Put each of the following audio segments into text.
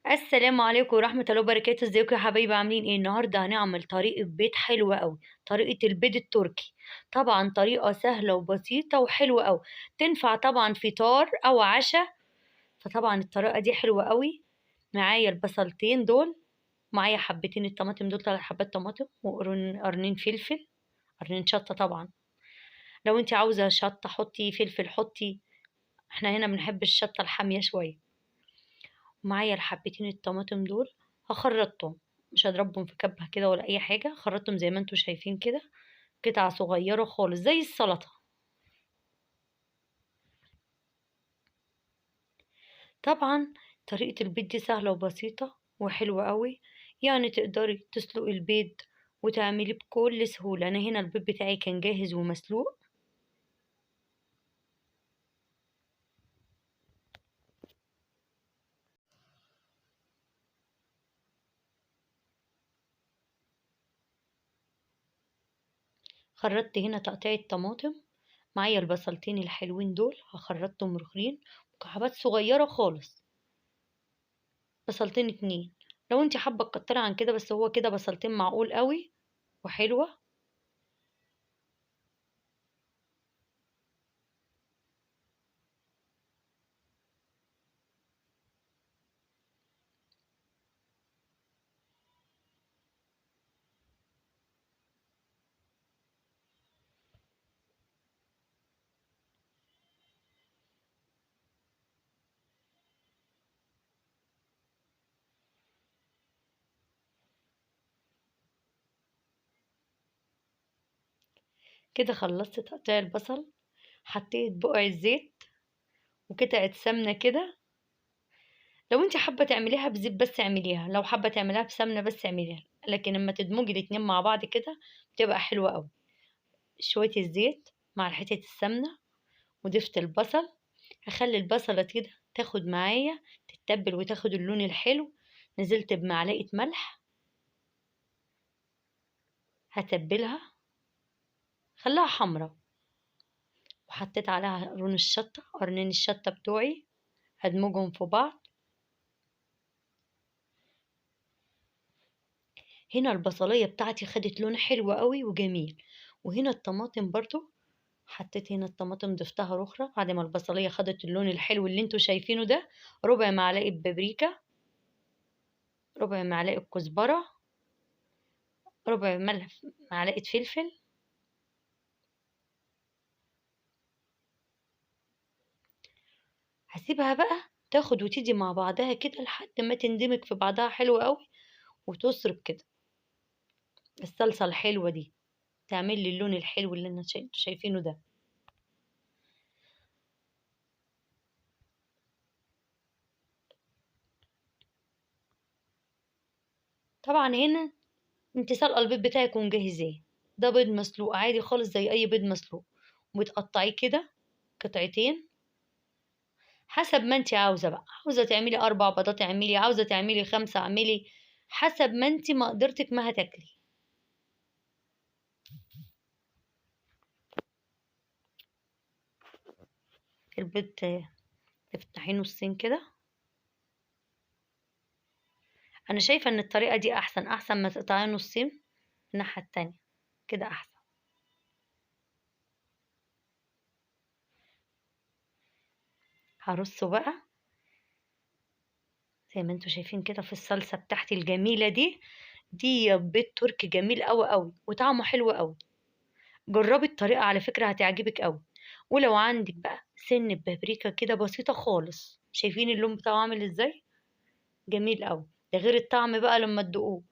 السلام عليكم ورحمة الله وبركاته. ازيكم يا حبايبي؟ عاملين ايه؟ النهارده هنعمل طريقة بيض حلوة قوي، طريقة البيض التركي. طبعا طريقة سهلة وبسيطة وحلوة قوي، تنفع طبعا فطار او عشاء. فطبعا الطريقة دي حلوة قوي. معايا البصلتين دول، معايا حبتين الطماطم دول، 3 حبات طماطم، وقرنين فلفل، قرنين شطة. طبعا لو انت عاوزة شطة حطي فلفل حطي، احنا هنا بنحب الشطة الحامية شوية. معايا الحبتين الطماطم دول هخرطهم، مش هضربهم في كبه كده ولا اي حاجة، خرطهم زي ما انتوا شايفين كده، قطعه صغيرة خالص زي السلطة. طبعا طريقه البيض دي سهلة وبسيطة وحلوه قوي، يعني تقدري تسلقي البيض وتعمليه بكل سهولة. انا هنا البيض بتاعي كان جاهز ومسلوق. خرطت هنا تقطيع الطماطم، معايا البصلتين الحلوين دول هخرطهم رخرين مكعبات صغيرة خالص، بصلتين 2. لو انت حابة تكتري عن كده، بس هو كده بصلتين معقول قوي وحلوه. كده خلصت تقطيع البصل، حطيت بقع الزيت وقطعة سمنة كده. لو انت حابة تعمليها بزيت بس اعمليها، لو حابة تعمليها بسمنة بس اعمليها، لكن لما تدمجي الاتنين مع بعض كده بتبقى حلوة قوي. شوية الزيت مع حتة السمنة وضفت البصل، هخلي البصلة كده تاخد معايا تتبل وتاخد اللون الحلو. نزلت بمعلقة ملح، هتبلها خليها حمرا، وحطيت عليها قرون الشطة، قرنين الشطة بتوعي هدمجهم في بعض. هنا البصلية بتاعتي خدت لون حلو قوي وجميل. وهنا الطماطم برضو حطيت هنا الطماطم، ضفتها رخرة بعد ما البصلية خدت اللون الحلو اللي انتوا شايفينه ده. ربع معلقة بابريكا، ربع معلقة كزبرة، ربع معلقة فلفل، هسيبها بقى تاخد وتدي مع بعضها كده لحد ما تندمج في بعضها حلو قوي وتصرب كده. الصلصة الحلوة دي تعمل لي اللون الحلو اللي انا شايفينه ده. طبعا هنا انت سلقه البيض بتاعك ومجهزاه، ده بيض مسلوق عادي خالص زي اي بيض مسلوق، وتقطعيه كده قطعتين حسب ما انت عاوزه بقى. عاوزه تعملي 4 بيضات اعملي، عاوزه تعملي 5 اعملي، حسب ما انت مقدرتك ما هتاكلي. البيض تفتحيه نصين كده. انا شايفه ان الطريقة دي احسن، احسن ما تقطعيه نصين الناحية التانية كده احسن. هرصه بقى زي ما انتوا شايفين كده في الصلصه بتاعتي الجميلة دي. دي بيض تركي جميل قوي قوي وطعمه حلو قوي. جربي الطريقة على فكرة هتعجبك قوي. ولو عندك بقى سن بابريكا كده بسيطة خالص، شايفين اللون بتاعه عامل ازاي؟ جميل قوي، ده غير الطعم بقى لما تدوقوه.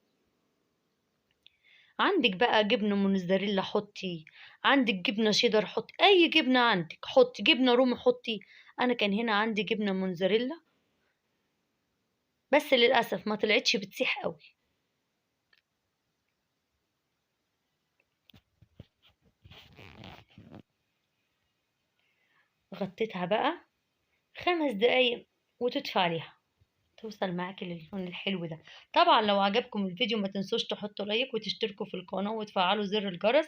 عندك بقى جبنه موتزاريلا حطي، عندك جبنه شيدر حطي، اي جبنه عندك حطي، جبنه رومي حطي. انا كان هنا عندي جبنه موتزاريلا بس للاسف ما طلعتش بتسيح قوي. غطيتها بقى 5 دقايق وتدفى عليها، توصل معاكي للون الحلو ده. طبعا لو عجبكم الفيديو ما تنسوش تحطوا لايك وتشتركوا في القناة وتفعلوا زر الجرس.